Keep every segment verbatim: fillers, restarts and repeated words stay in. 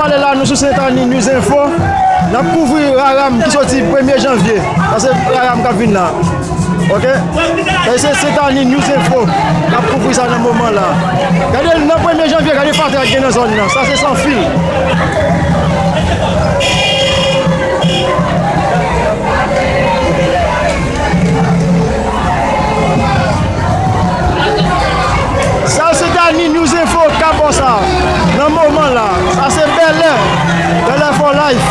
Lè la, nou sou Sentani News Info. N ap kouvri Raram ki soti premye janvye. Sa se Raram k ap vin la. Oke? Sa se Sentani News Info. N ap kouvri sa nan moman la. Gade nan premye janvye, gade fatra k gen nan zòn nan. Sa se Sanfil. Sa se Dany News Info k ap ba w sa nan moman la. Sa se Bèlè, Bèlè for life.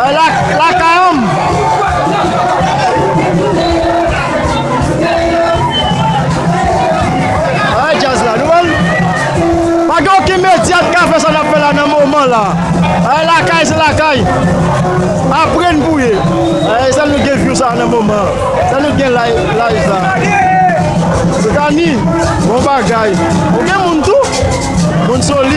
Ay, la, lakay an m. Ay, djaz la, nou wè l? Pa gen okenn medya k ka fè sa n ap fè la nan moman la. Ay, lakay, se lakay. Aprann pou ye. Ay, sa nou gen view sa nan moman. Sa nou gen live, live sa. Sentani, bon bagay. Ou gen moun tou? Moun solid.